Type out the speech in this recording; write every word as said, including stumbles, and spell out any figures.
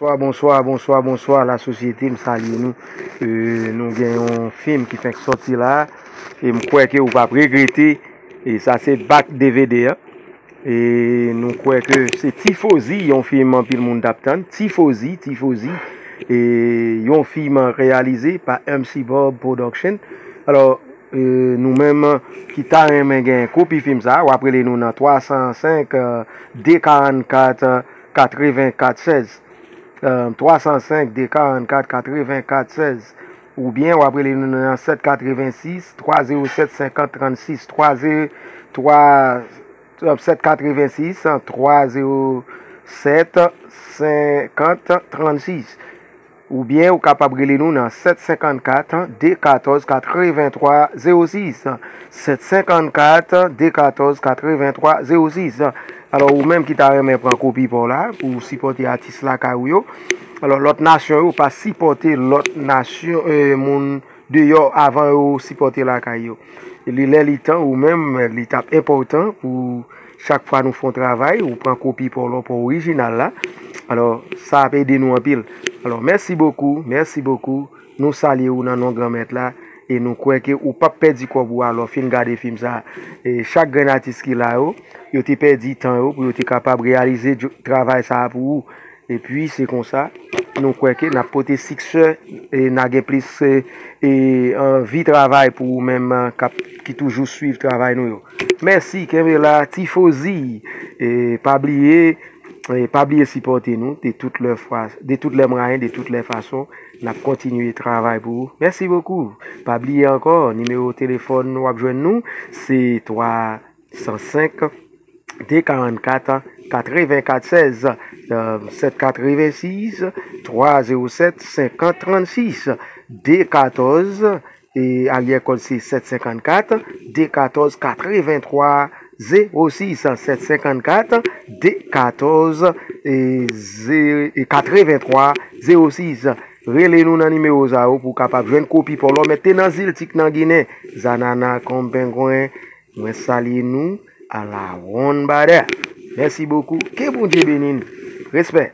Bonswa, bonswa, bonswa, bonswa, lasosyete, m salye nou. E, nou gen yon fim ki fenk sòti la, e m kwè ke ou p ap regrete. E sa se Back D V D an. E nou kwè ke se Tifozi, yon fim anpil moun t ap tann. Tifozi, Tifozi. E yon fim reyalize pa M C Bob Production. Alò, e, nou menm ki ta renmen gen kopi fim sa, w ap rele nou nan twa san senk, de karannkat, katrevenkat sèz. Twa san senk, de karannkat, katrevenkat sèz. Oubyen w ap rele nou nan sèt katrevensis, twa zewo sèt, senkant trannsis, twa zewo, twa, sèt katrevensis, twa zewo sèt, senkant trannsis. Oubyen ou kapab rele nou nan sèt senkannkat, de katòz, katreventwa, zewo sis. Sèt senkannkat, de katòz, katreventwa, zewo sis. Alò, ou menm ki ta renmen pran kopi pa w la, pou w sipòte atis lakay ou yo. Alò, lòt nasyon yo pa sipòte lòt nasyon, e, moun deyò avan yo sipòte lakay yo. Li lè li tan, ou menm, li t ap enpòtan pou chak fwa nou fè yon travay, ou pran kopi pa w la, pa w orijinal la. Alò, sa ap ede nou anpil. Alò, mèsi bokou, mèsi bokou. Nou salye ou nan non Granmèt la, e nou kwè ke ou p ap pèdi kòb ou a lè w fin gade fim sa a. E chak grenn atis ki la yo, yo te pèdi tan yo pou yo te kapab reyalize djo-, travay sa a pou ou. Epi, se konsa, nou kwè ke n ap pote siksè, e n a gen plis, e, e, anvi travay pou ou menm, k ap, ki toujou swiv travay nou yo. Mèsi, kenbe la, Tifozi. E pa bliye, e pa bliye sipòte nou de tout lè fwa, de tout lè mwayen, de tout lè fason. N ap kontinye travay pou ou. Mèsi bokou. Pa bliye ankò, nimewo telefòn w ap jwenn nou, se twa san senk, de karannkat, katrevenkat sèz, sèt katrevensis, twa zewo sèt, senkant trannsis, de katòz, e aryè kòd se sèt senkannkat, de katòz, katreventwa, zewo sis, sèt senkannkat, de katòz, e ze-, e katreventwa, zewo sis. Rele nou nan nimewo sa yo pou w kapab jwenn kopi pa w la. Ou mèt te nan Ziltik nan Ginen, Zanana, Konm Pengwen. Mwen salye nou, a la wonn badè. Mèsi bokou. Ke Bondye beni n. Respè.